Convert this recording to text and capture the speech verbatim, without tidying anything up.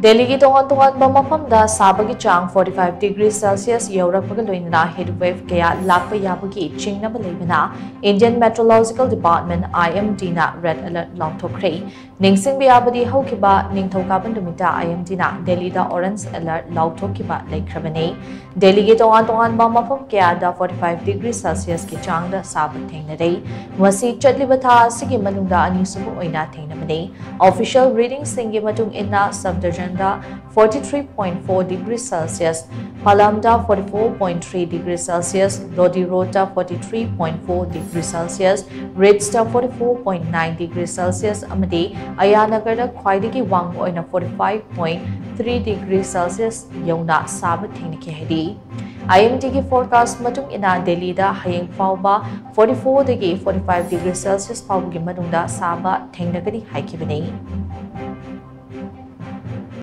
ꯗꯦꯜꯂꯤꯒꯤ ꯇꯣꯉꯥꯟ ꯇꯣꯉꯥꯟꯕ ꯃꯐꯝꯗ ꯁꯥꯕꯒꯤ ꯆꯥꯡ forty five degree Celsius ꯌꯧꯔꯛꯄꯒ ꯂꯣꯏꯅꯅ heat wave ꯀꯌꯥ ꯂꯥꯛꯄ ꯌꯥꯕꯒꯤ ꯆꯤꯡꯅꯕ ꯂꯩꯕꯅ Indian Meteorological Department, I M D ꯅ red alert ꯂꯥꯎꯊꯣꯛꯈ꯭ꯔꯦ꯫ ꯅꯤꯡꯁꯤꯡꯕ ꯌꯥꯕꯗꯤ, ꯍꯧꯈꯤꯕ ꯅꯤꯡꯊꯧꯀꯥꯕ ꯅꯨꯃꯤꯠꯇ I M D ꯅ ꯗꯦꯜꯂꯤꯗ orange alert ꯂꯥꯎꯊꯣꯛꯈꯤꯕ ꯂꯩꯈ꯭ꯔꯕꯅꯤ꯫ ꯗꯦꯜꯂꯤꯒꯤ ꯇꯣꯉꯥꯟ ꯇꯣꯉꯥꯟꯕ ꯃꯐꯝ ꯀꯌꯥꯗ forty five degree Celsius ꯀꯤ ꯆꯥꯡꯗ ꯁꯥꯕ ꯊꯦꯡꯅꯔꯦ꯫ ꯃꯁꯤ ꯆꯠꯂꯤꯕ ꯊꯥ ꯑꯁꯤꯒꯤ ꯃꯅꯨꯡꯗ ꯑꯅꯤꯁꯨꯕ ꯑꯣꯏꯅ ꯊꯦꯡꯅꯕꯅꯤ꯫ Official reading ꯁꯤꯡꯒꯤ ꯃꯇꯨꯡ ꯏꯟꯅ, ꯁꯐꯗꯔꯖꯪꯗ forty three point four degree Celsius, ꯐꯥꯂꯝꯗ forty four point three degree Celsius, Lodi ꯔꯣꯗꯇ forty three point four degree Celsius, ꯔꯤꯠꯁꯇ forty four point nine degree Celsius ꯑꯃꯗꯤ ꯑꯌꯥꯅꯒꯔꯗ ꯈ꯭ꯋꯥꯏꯗꯒꯤ ꯋꯥꯡꯕ ꯑꯣꯏꯅ forty five point three degree Celsius ꯌꯧꯅ ꯁꯥꯕ ꯊꯦꯡꯅꯈꯤ ꯍꯥꯏꯔꯤ꯫ I M D ꯒꯤ forecast ꯃꯇꯨꯡ ꯏꯟꯅ, ꯗꯦꯜꯂꯤꯗ ꯍꯌꯦꯡ ꯐꯥꯎꯕ forty four ꯗꯒꯤ forty five degree Celsius ꯐꯥꯎꯕꯒꯤ ꯃꯅꯨꯡꯗ ꯁꯥꯕ ꯊꯦꯡꯅꯒꯅꯤ ꯍꯥꯏꯈꯤꯕꯅꯤ꯫